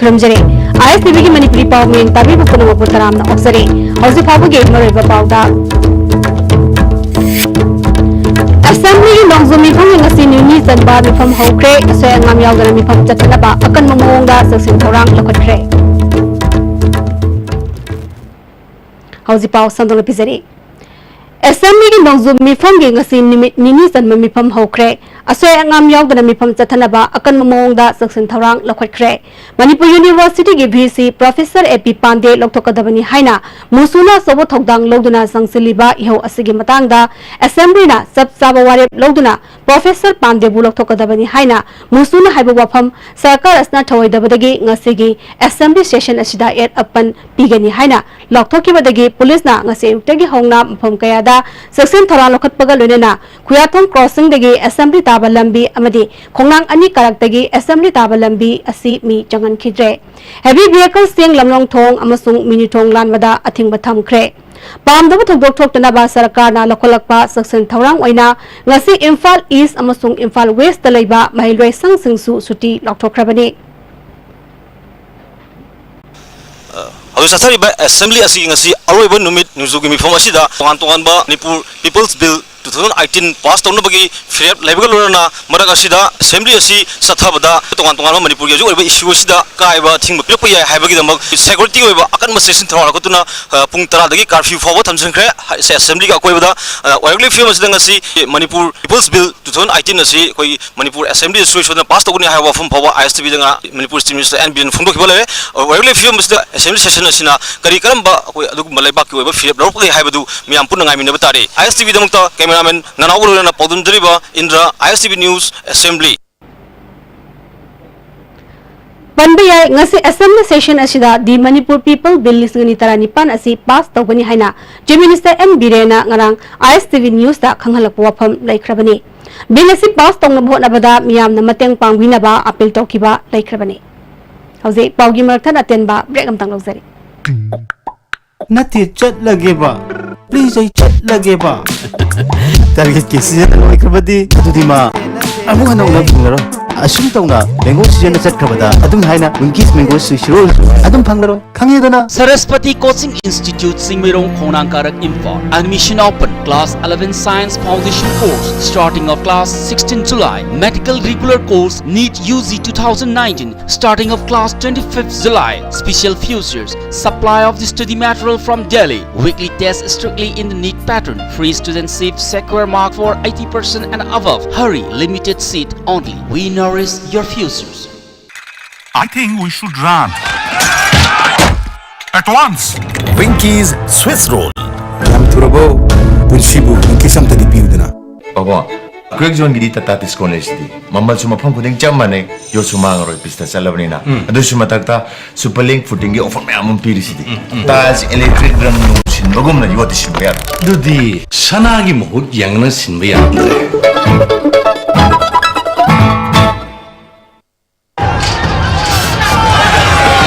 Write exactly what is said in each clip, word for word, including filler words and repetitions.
ꯈꯨꯔꯨꯝꯖꯔꯤ꯫ ꯑꯥꯏ ꯑꯦꯁ T ꯚꯤꯒꯤ ꯃꯅꯤꯄꯨꯔꯤ ꯄꯥꯎ ꯃꯤꯡ ꯇꯥꯕꯤꯕ ꯄꯨꯝꯅꯃꯛꯄꯨ ꯇꯔꯥꯝꯅ ꯑꯣꯛꯆꯔꯤ꯫ ꯍꯧꯖꯤꯛ ꯐꯥꯎꯕꯒꯤ ꯃꯔꯨꯑꯣꯏꯕ ꯄꯥꯎꯗ, ꯑꯦꯁꯦꯝꯕ꯭ꯂꯤꯒꯤ ꯅꯣꯡꯖꯨ ꯃꯤꯐꯝꯒꯤ ꯉꯁꯤ ꯅꯤꯅꯤ ꯆꯟꯕ ꯃꯤꯐꯝ ꯍꯧꯈ꯭ꯔꯦ꯫ ꯑꯁꯣꯏ ꯑꯉꯥꯝ ꯌꯥꯎꯗꯅ ꯃꯤꯐꯝ ꯆꯠꯊꯅꯕ ꯑꯀꯟꯕ ꯃꯑꯣꯡꯗ ꯆꯦꯛꯁꯤꯟ ꯊꯧꯔꯥꯡ ꯂꯧꯈꯠꯈ꯭ꯔꯦ꯫ ꯍꯧꯖꯤꯛ ꯄꯥꯎ ꯁꯟꯗꯣꯛꯅ ꯄꯤꯖꯔꯤ꯫ ꯑꯦꯁꯦꯝꯕ꯭ꯂꯤꯒꯤ ꯅꯣꯡꯖꯨ ꯃꯤꯐꯝꯒꯤ ꯉꯁꯤ ꯅꯨꯃꯤꯠ ꯅꯤꯅꯤ ꯆꯟꯕ ꯃꯤꯐꯝ ꯍꯧꯈ꯭ꯔꯦ꯫ ꯑꯁꯣꯏ ꯑꯉꯥꯝ ꯌꯥꯎꯗꯅ ꯃꯤꯐꯝ ꯆꯠꯊꯅꯕ ꯑꯀꯟꯕ ꯃꯑꯣꯡꯗ ꯆꯦꯛꯁꯤꯟ ꯊꯧꯔꯥꯡ ꯂꯧꯈꯠꯈ꯭ꯔꯦ꯫ ꯃꯅꯤꯄꯨꯔ ꯌꯨꯅꯤꯚꯔꯁꯤꯇꯤꯒꯤ ꯚꯤ ꯁꯤ ꯄ꯭ꯔꯣꯐꯦꯁꯔ ꯑꯦ ꯄꯤ ꯄꯥꯟꯗꯦ ꯂꯧꯊꯣꯛꯀꯗꯕꯅꯤ ꯍꯥꯏꯅ ꯃꯨꯁꯨꯅ ꯑꯆꯧꯕ ꯊꯧꯗꯥꯡ ꯂꯧꯗꯨꯅ ꯆꯪꯁꯤꯜꯂꯤꯕ ꯏꯍꯧ ꯑꯁꯤꯒꯤ ꯃꯇꯥꯡꯗ ꯑꯦꯁꯦꯝꯕ꯭ꯂꯤꯅ ꯆꯞ ꯆꯥꯕ ꯋꯥꯔꯦꯞ ꯂꯧꯗꯨꯅ ꯄ꯭ꯔꯣꯐꯦꯁꯔ ꯄꯥꯟꯗꯦꯕꯨ ꯂꯧꯊꯣꯛꯀꯗꯕꯅꯤ ꯍꯥꯏꯅ ꯃꯨꯁꯨꯅ ꯍꯥꯏꯕ ꯋꯥꯐꯝ ꯁꯔꯀꯥꯔ ꯑꯁꯤꯅ ꯊꯧꯑꯣꯏꯗꯕꯗꯒꯤ ꯉꯁꯤꯒꯤ ꯑꯦꯁꯦꯝꯕ꯭ꯂꯤ ꯁꯦꯁꯟ ꯑꯁꯤꯗ ꯑꯦꯠ ꯑꯄꯟ ꯄꯤꯒꯅꯤ ꯍꯥꯏꯅ ꯂꯥꯎꯊꯣꯛꯈꯤꯕꯗꯒꯤ ꯄꯨꯂꯤꯁꯅ ꯉꯁꯤ ꯑꯌꯨꯛꯇꯒꯤ ꯍꯧꯅ ꯃꯐꯝ ꯀꯌꯥꯗ ꯆꯦꯛꯁꯤꯟ ꯊꯧꯔꯥꯡ ꯂꯧꯈꯠꯄꯒ ꯂꯣꯏꯅꯅ ꯈꯨꯌꯥꯊꯣꯡ ꯀ꯭ꯔꯣꯁꯤꯡꯗꯒꯤ ꯑꯦꯁꯦꯝꯕ꯭ꯂꯤ ꯇꯥꯕ ꯂꯝꯕꯤ ꯑꯃꯗꯤ ꯈꯣꯡꯅꯥꯡ ꯑꯅꯤ ꯀꯥꯔꯛꯇꯒꯤ ꯑꯦꯁꯦꯝꯕ꯭ꯂꯤ ꯇꯥꯕ ꯂꯝꯕꯤ ꯑꯁꯤ ꯃꯤ ꯆꯪꯍꯟꯈꯤꯗ꯭ꯔꯦ꯫ ꯍꯦꯚꯤ ꯚꯤꯍꯤꯀꯜꯁꯤꯡ ꯂꯝꯂꯣꯡ ꯊꯣꯡ ꯑꯃꯁꯨꯡ ꯃꯤꯅꯨ ꯊꯣꯡ ꯂꯥꯟꯕꯗ ꯑꯊꯤꯡꯕ ꯊꯝꯈ꯭ꯔꯦ꯫ ꯄꯥꯝꯗꯕ ꯊꯧꯗꯣꯛ ꯊꯣꯛꯇꯅꯕ ꯁꯔꯀꯥꯔꯅ ꯂꯧꯈꯠꯂꯛꯄ ꯆꯦꯛꯁꯤꯟ ꯊꯧꯔꯥꯡ ꯑꯣꯏꯅ ꯉꯁꯤ ꯏꯝꯐꯥꯜ ꯏꯁ ꯑꯃꯁꯨꯡ ꯏꯝꯐꯥꯜ ꯋꯦꯁꯇ ꯂꯩꯕ ꯃꯍꯩꯂꯣꯏꯁꯪꯁꯤꯡꯁꯨ ꯁꯨꯇꯤ ꯂꯥꯎꯊꯣꯛꯈ꯭ꯔꯕꯅꯤ꯫ ꯍꯧꯖꯤꯛ ꯆꯠꯊꯔꯤꯕ ꯑꯦꯁꯦꯝꯕ꯭ꯂꯤ ꯑꯁꯤꯒꯤ ꯉꯁꯤ ꯑꯔꯣꯏꯕ ꯅꯨꯃꯤꯠ ꯅꯣꯡꯖꯨꯒꯤ ꯃꯤꯐꯝ ꯑꯁꯤꯗ ꯇꯣꯉꯥꯟ ꯇꯣꯉꯥꯟꯕ Manipur People's bill two thousand eighteen pass ꯇꯧꯅꯕꯒꯤ ꯐꯤꯔꯦꯞ ꯂꯩꯕꯒ ꯂꯣꯏꯅꯅ ꯃꯔꯛ ꯑꯁꯤꯗ ꯑꯦꯁꯦꯝꯕ꯭ꯂꯤ ꯑꯁꯤ ꯆꯠꯊꯕꯗ ꯇꯣꯉꯥꯟ ꯇꯣꯉꯥꯟꯕ ꯃꯅꯤꯄꯨꯔꯒꯤ ꯍꯧꯖꯤꯛ ꯑꯣꯏꯔꯤꯕ ꯏꯁꯨ ꯑꯁꯤꯗ ꯑꯀꯥꯏꯕ ꯑꯊꯤꯡꯕ ꯄꯤꯔꯛꯄ ꯌꯥꯏ ꯍꯥꯏꯕꯒꯤꯗꯃꯛ ꯁꯦꯀ꯭ꯌꯨꯔꯤꯇꯤ ꯑꯣꯏꯕ ꯑꯀꯟꯕ ꯆꯦꯛꯁꯤꯟ ꯊꯧꯔꯥꯡ ꯂꯧꯈꯠꯇꯨꯅ, ꯑ, ꯄꯨꯡ ꯇꯔꯥꯗꯒꯤ ꯀꯥꯔꯐ꯭ꯌꯨ ꯐꯥꯎꯕ ꯊꯝꯖꯤꯟꯈ꯭ꯔꯦ꯫ ꯍꯥꯏ-, ꯑꯦꯁꯦꯝꯕ꯭ꯂꯤꯒꯤ ꯑꯀꯣꯏꯕꯗ, ꯑ, ꯑꯣꯏꯔꯛꯂꯤꯕ ꯐꯤꯕꯝ ꯑꯁꯤꯗ ꯉꯁꯤ Manipur People's bill two thousand eighteen ꯑꯁꯤ ꯑꯩꯈꯣꯏꯒꯤ ꯃꯅꯤꯄꯨꯔ ꯑꯦꯁꯦꯝꯕ꯭ꯂꯤꯗ ꯁꯣꯏ ꯁꯣꯏꯗꯅ ꯄꯥꯁ ꯇꯧꯒꯅꯤ ꯍꯥꯏꯕ ꯋꯥꯐꯝ ꯐꯥꯎꯕ ꯑꯥꯏ ꯑꯦꯁ ꯇꯤ ꯚꯤꯗ ꯉꯔꯥꯡ ꯃꯅꯤꯄꯨꯔ ꯆꯤꯐ ꯃꯤꯅꯤꯁꯇꯔ ꯑꯦꯟ ꯕꯤꯔꯦꯟꯅ ꯐꯣꯡꯗꯣꯛꯈꯤꯕ ꯂꯩꯔꯦ꯫ ꯑꯣꯏꯔꯛꯂꯤꯕ ꯐꯤꯕꯝ ꯑꯁꯤꯗ ꯑꯦꯁꯦꯝꯕ꯭ꯂꯤ ꯁꯦꯁꯟ ꯑꯁꯤꯅ ꯀꯔꯤ ꯀꯔꯝꯕ ꯑꯩꯈꯣꯏ ꯑꯗꯨꯒꯨꯝꯕ ꯂꯩꯕꯥꯛꯀꯤ ꯑꯣꯏꯕ ꯐꯤꯔꯦꯞ ꯂꯧꯔꯛꯄꯒꯦ ꯍꯥꯏꯕꯗꯨ ꯃꯤꯌꯥꯝ ꯄꯨꯟꯅ ꯉꯥꯏꯃꯤꯟꯅꯕ ꯇꯥꯔꯦ꯫ ꯑꯥꯏ ꯑꯦꯁ ꯇꯤ ꯚꯤꯗꯃꯛꯇ ꯀꯦꯃꯦꯔꯥꯃꯦꯟ ꯅꯅꯥꯎꯕ ꯂꯣꯏꯅꯅ ꯄꯥꯎꯗꯝꯖꯔꯤꯕ ꯏꯟꯗ꯭ꯔ, ꯑꯥꯏ ꯑꯦꯁ ꯇꯤ ꯚꯤ ꯅ꯭ꯌꯨꯁ, ꯑꯦꯁꯦꯝꯕ꯭ꯂꯤ꯫ ꯄꯟꯕ ꯌꯥꯏ, ꯉꯁꯤ ꯑꯦꯁꯦꯝꯕ꯭ꯂꯤ ꯁꯦꯁꯟ ꯑꯁꯤꯗ ꯗꯤ ꯃꯅꯤꯄꯨꯔ ꯄꯤꯄꯜ ꯕꯤꯜ ꯂꯤꯁꯤꯡ ꯑꯅꯤ ꯇꯔꯥꯅꯤꯄꯥꯟ ꯑꯁꯤ ꯄꯥꯁ ꯇꯧꯒꯅꯤ ꯍꯥꯏꯅ ꯆꯤꯐ ꯃꯤꯅꯤꯁꯇꯔ ꯑꯦꯟ ꯕꯤꯔꯦꯟꯅ ꯉꯔꯥꯡ ꯑꯥꯏ ꯑꯦꯁ ꯇꯤ ꯚꯤ ꯅ꯭ꯌꯨꯁꯇ ꯈꯪꯍꯜꯂꯛꯄ ꯋꯥꯐꯝ ꯂꯩꯈ꯭ꯔꯕꯅꯤ꯫ ꯕꯤꯜ ꯑꯁꯤ ꯄꯥꯁ ꯇꯧꯅꯕ ꯍꯣꯠꯅꯕꯗ ꯃꯤꯌꯥꯝꯅ ꯃꯇꯦꯡ ꯄꯥꯡꯕꯤꯅꯕ ꯑꯄꯤꯜ ꯇꯧꯈꯤꯕ ꯂꯩꯈ꯭ꯔꯕꯅꯤ꯫ ꯍꯧꯖꯤꯛ ꯄꯥꯎꯒꯤ ꯃꯔꯛ ꯊꯠꯅ ꯑꯇꯦꯟꯕ ꯕ꯭ꯔꯦꯛ ꯑꯃꯇꯪ ꯂꯧꯖꯔꯤ꯫ ꯅꯠꯇꯦ, ꯆꯠꯂꯒꯦꯕ꯫ ꯄ꯭ꯂꯤꯖ, ꯑꯩ ꯆꯠꯂꯒꯦꯕ꯫ ꯇꯥꯔꯒꯦꯠꯀꯤ ꯁꯤꯖꯟ ꯂꯣꯏꯈ꯭ꯔꯕꯗꯤ ꯑꯗꯨꯗꯤ ꯃꯥ ꯑꯃꯨꯛ ꯍꯟꯅ ꯎꯅꯕ ꯐꯪꯂꯔꯣꯏ꯫ ꯑꯁꯨꯝ ꯇꯧꯅ mango season ꯆꯠꯈ꯭ꯔꯕꯗ ꯑꯗꯨꯝ ꯍꯥꯏꯅ Winkies mango swiss roll ꯑꯗꯨꯝ ꯐꯪꯂꯔꯣꯏ, ꯈꯪꯉꯦꯗꯅ? Saraswati Coaching Institute, ꯁꯤꯡꯃꯩꯔꯣꯡ, ꯈꯣꯡꯅꯥꯡ ꯀꯥꯔꯛ, Imphal. Admission open. Class eleven Science Foundation course, starting of class sixteen July. Medical regular course, NEET U G two thousand nineteen, starting of class twenty-fifth July. Special futures, supply of the study material from Delhi. Weekly test strictly in the NEET pattern. Free student seat, secure mark for eighty percent and above. Hurry, limited seat only. We nourish your futures. I think we should run. At once. Winkies swiss roll. ꯌꯥꯝ ꯊꯨꯔꯕꯣ? ꯄꯨꯟꯁꯤꯕꯨ Winkies ꯑꯝꯇꯗꯤ ꯄꯤꯌꯨꯗꯅ꯫ ꯄꯥꯕꯣ, Crack Zoneꯒꯤꯗꯤ ꯇꯥꯇꯥ discount ꯂꯩꯁꯤꯗꯤ꯫ ꯃꯃꯜꯁꯨ ꯃꯐꯝ ꯈꯨꯗꯤꯡ ꯆꯞ ꯃꯥꯟꯅꯩ, ꯌꯣꯠꯁꯨ ꯃꯥꯡꯉꯔꯣꯏ, ꯄꯤꯁꯇ ꯆꯠꯂꯕꯅꯤꯅ꯫ ꯎꯝ꯫ ꯑꯗꯨꯁꯨ ꯃꯊꯛꯇ Super Link Foodingꯒꯤ offer ꯃꯌꯥꯝ ꯑꯃ ꯄꯤꯔꯤꯁꯤꯗꯤ꯫ ꯎꯝ, ꯎꯝ꯫ Taj Electric ꯔꯪ ꯅꯨꯡ ꯁꯤꯟꯕꯒꯨꯝꯅ ꯌꯣꯠꯇꯤ ꯁꯤꯟꯕ ꯌꯥꯔꯣꯏ꯫ ꯑꯗꯨꯗꯤ ꯁꯅꯥꯒꯤ ꯃꯍꯨꯠ ꯌꯥꯡꯅ ꯁꯤꯟꯕ ꯌꯥꯔꯝꯗ꯭ꯔꯦ꯫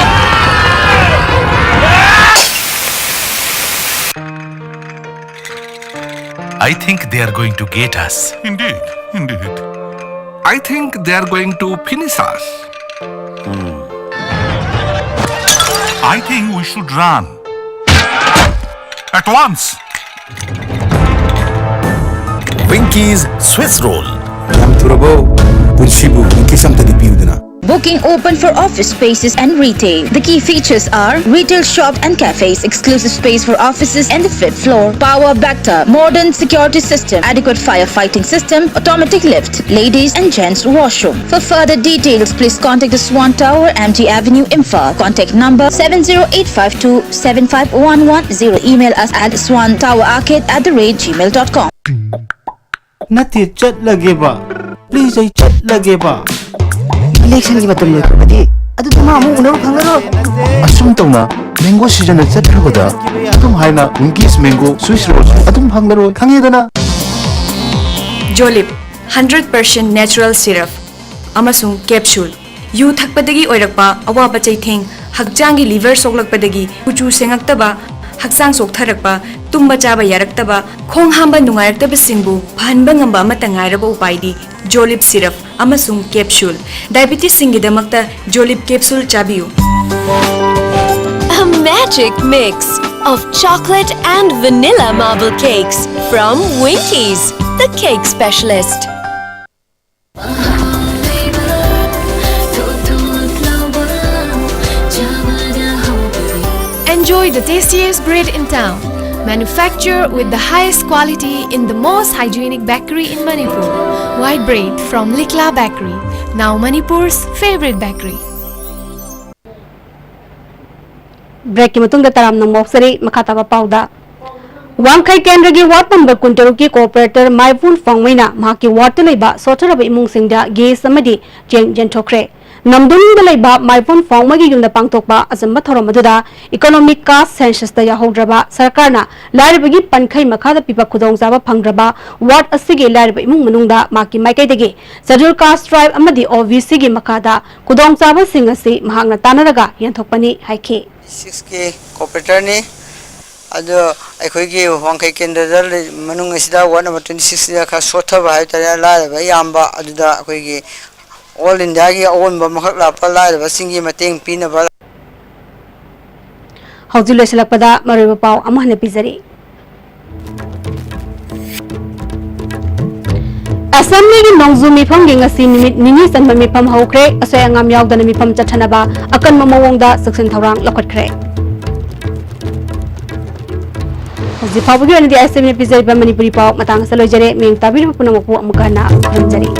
I think they are going to get us. Indeed, indeed. I think they are going to finish us. I think we should run. At once. Winkies swiss roll. ꯌꯥꯝ ꯊꯨꯔꯕꯣ? ꯄꯨꯟꯁꯤꯕꯨ Winkies ꯑꯝꯇꯗꯤ ꯄꯤꯌꯨꯗꯅ꯫ Booking open for office spaces and retail. The key features are retail shop and cafes, exclusive space for offices and the fifth floor, power backup, modern security system, adequate firefighting system, automatic lift, ladies and gents washroom. For further details, please contact the Swan Tower, M G Avenue, Imphal. Contact number seven zero eight five two seven five one one zero. Email us at swan tower arcade at the rate gmail dot com. ꯅꯠꯇꯦ, ꯆꯠꯂꯒꯦꯕ꯫ Please, ꯑꯩ ꯆꯠꯂꯒꯦꯕ꯫ Electionꯒꯤ ꯃꯇꯝ ꯂꯣꯏꯈ꯭ꯔꯕꯗꯤ ꯑꯗꯨꯗꯤ ꯃꯥ ꯑꯃꯨꯛ ꯎꯅꯕ ꯐꯪꯉꯔꯣꯏ꯫ ꯑꯁꯨꯝ ꯇꯧꯅ mango season ꯆꯠꯈ꯭ꯔꯕꯗ ꯑꯗꯨꯝ ꯍꯥꯏꯅ Winkies mango swiss rollꯁꯨ ꯑꯗꯨꯝ ꯐꯪꯂꯔꯣꯏ, ꯈꯪꯉꯦꯗꯅ? Jolib, hundred percent natural syrup ꯑꯃꯁꯨꯡ capsule꯫ ꯌꯨ ꯊꯛꯄꯗꯒꯤ ꯑꯣꯏꯔꯛꯄ ꯑꯋꯥꯕ ꯆꯩꯊꯦꯡ, ꯍꯛꯆꯥꯡꯒꯤ liver ꯁꯣꯛꯂꯛꯄꯗꯒꯤ ꯀꯨꯆꯨ ꯁꯦꯡꯉꯛꯇꯕ, ꯍꯛꯆꯥꯡ ꯆꯣꯛꯊꯔꯛꯄ, ꯇꯨꯝꯕ ꯆꯥꯕ ꯌꯥꯔꯛꯇꯕ, ꯈꯣꯡ ꯍꯥꯝꯕ ꯅꯨꯡꯉꯥꯏꯔꯛꯇꯕꯁꯤꯡꯕꯨ ꯐꯍꯟꯕ ꯉꯝꯕ ꯑꯃꯠꯇ ꯉꯥꯏꯔꯕ ꯎꯄꯥꯏꯗꯤ Jolib syrup꯫ ꯑꯃꯁꯨꯡ ꯀꯦꯞꯁꯨꯜ꯫ ꯗꯥꯏꯕꯤꯇꯤꯁꯁꯤꯡꯒꯤꯗꯃꯛꯇ ꯖꯣꯂꯤꯞ ꯀꯦꯞꯁꯨꯜ ꯆꯥꯕꯤꯌꯨ꯫ A magic mix of chocolate and vanilla marble cakes from Winkies, the cake specialist. Enjoy the tastiest bread in town. Manufactured with the highest quality in the most hygienic bakery in Manipur. White bread from Likla Bakery, now Manipur's favorite bakery. ꯕ꯭ꯔꯦꯛꯀꯤ ꯃꯇꯨꯡꯗ ꯇꯔꯥꯝꯅ ꯃꯣꯛꯆꯔꯤ꯫ ꯃꯈꯥ ꯇꯥꯕ ꯄꯥꯎꯗ, ꯋꯥꯡꯈꯩ ꯀꯦꯟꯗ꯭ꯔꯒꯤ ward number ꯀꯨꯟꯇꯔꯨꯛꯀꯤ ꯀꯣꯑꯣꯄꯔꯦꯇꯔ ꯃꯥꯏꯕꯨꯟ ꯐꯣꯡꯃꯩꯅ ꯃꯍꯥꯛꯀꯤ ꯋꯥꯔꯗꯇ ꯂꯩꯕ ꯁꯣꯠꯊꯔꯕ ꯏꯃꯨꯡꯁꯤꯡꯗ ꯒꯦꯁ ꯑꯃꯗꯤ ꯆꯦꯡ ꯌꯦꯟꯊꯣꯛꯈ꯭ꯔꯦ꯫ ꯅꯝꯗꯨꯅꯤꯡꯗ ꯂꯩꯕ ꯃꯥꯏꯕꯨꯟ ꯐꯣꯡꯃꯩꯒꯤ ꯌꯨꯝꯗ ꯄꯥꯡꯊꯣꯛꯄ ꯑꯆꯝꯕ ꯊꯧꯔꯝ ꯑꯗꯨꯗ ꯏꯀꯣꯅꯣꯃꯤꯛ ꯀꯥꯁ ꯁꯦꯟꯁꯁꯇ ꯌꯥꯎꯍꯧꯗ꯭ꯔꯕ, ꯁꯔꯀꯥꯔꯅ ꯂꯥꯏꯔꯕꯒꯤ ꯄꯟꯈꯩ ꯃꯈꯥꯗ ꯄꯤꯕ ꯈꯨꯗꯣꯡꯆꯥꯕ ꯐꯪꯗ꯭ꯔꯕ ꯋꯥꯔꯗ ꯑꯁꯤꯒꯤ ꯂꯥꯏꯔꯕ ꯏꯃꯨꯡ ꯃꯅꯨꯡꯗ ꯃꯍꯥꯛꯀꯤ ꯃꯥꯏꯀꯩꯗꯒꯤ ꯁꯦꯗ꯭ꯌꯨꯜ ꯀꯥꯁ ꯇ꯭ꯔꯥꯏꯕ ꯑꯃꯗꯤ ꯑꯣ ꯕꯤ ꯁꯤꯒꯤ ꯃꯈꯥꯗ ꯈꯨꯗꯣꯡꯆꯥꯕꯁꯤꯡ ꯑꯁꯤ ꯃꯍꯥꯛꯅ ꯇꯥꯟꯅꯔꯒ ꯌꯦꯟꯊꯣꯛꯄꯅꯤ ꯍꯥꯏꯈꯤ꯫ ꯁꯤꯛꯁꯀꯤ ꯀꯣꯑꯣꯄꯔꯦꯇꯔꯅꯤ꯫ ꯑꯗꯣ ꯑꯩꯈꯣꯏꯒꯤ ꯋꯥꯡꯈꯩ ꯀꯦꯟꯗ꯭ꯔꯗ ꯂꯩ-, ꯃꯅꯨꯡ ꯑꯁꯤꯗ ꯋꯥꯔꯗ ꯅꯝꯕꯔ ꯇ꯭ꯋꯦꯟꯇꯤ ꯁꯤꯛꯁꯁꯤꯗ ꯈꯔ ꯁꯣꯠꯊꯕ ꯍꯥꯏꯕ ꯇꯥꯔꯦ, ꯂꯥꯏꯔꯕ ꯑꯌꯥꯝꯕ ꯑꯗꯨꯗ ꯑꯩꯈꯣꯏꯒꯤ ꯑꯣꯜ ꯏꯟꯗꯤꯌꯥꯒꯤ ꯑꯑꯣꯟꯕ ꯑꯃꯈꯛ ꯂꯥꯛꯄ ꯂꯥꯏꯔꯕꯁꯤꯡꯒꯤ ꯃꯇꯦꯡ ꯄꯤꯅꯕ꯫ ꯍꯧꯖꯤꯛ ꯂꯣꯏꯁꯤꯜꯂꯛꯄꯗ ꯃꯔꯨꯑꯣꯏꯕ ꯄꯥꯎ ꯑꯃꯨꯛ ꯍꯟꯅ ꯄꯤꯖꯔꯤ꯫ ꯑꯦꯁꯦꯝꯕ꯭ꯂꯤꯒꯤ ꯅꯣꯡꯖꯨ ꯃꯤꯐꯝꯒꯤ ꯉꯁꯤ ꯅꯨꯃꯤꯠ ꯅꯤꯅꯤ ꯆꯟꯕ ꯃꯤꯐꯝ ꯍꯧꯈ꯭ꯔꯦ꯫ ꯑꯁꯣꯏ ꯑꯉꯥꯝ ꯌꯥꯎꯗꯅ ꯃꯤꯐꯝ ꯆꯠꯊꯅꯕ ꯑꯀꯟꯕ ꯃꯑꯣꯡꯗ ꯆꯦꯛꯁꯤꯟ ꯊꯧꯔꯥꯡ ꯂꯧꯈꯠꯈ꯭ꯔꯦ꯫ ꯍꯧꯖꯤꯛ ꯐꯥꯎꯕꯒꯤ ꯑꯣꯏꯅꯗꯤ ꯑꯦꯁꯦꯝꯕ꯭ꯂꯤꯅ ꯄꯤꯖꯔꯤꯕ ꯃꯅꯤꯄꯨꯔꯤ ꯄꯥꯎ ꯃꯇꯥꯡ ꯑꯁꯤꯗ ꯂꯣꯏꯖꯔꯦ꯫ ꯃꯤꯠꯌꯦꯡ ꯇꯥꯕꯤꯔꯤꯕ ꯄꯨꯝꯅꯃꯛꯄꯨ ꯑꯃꯨꯛꯀ ꯍꯟꯅ ꯈꯨꯔꯨꯝꯖꯔꯤ꯫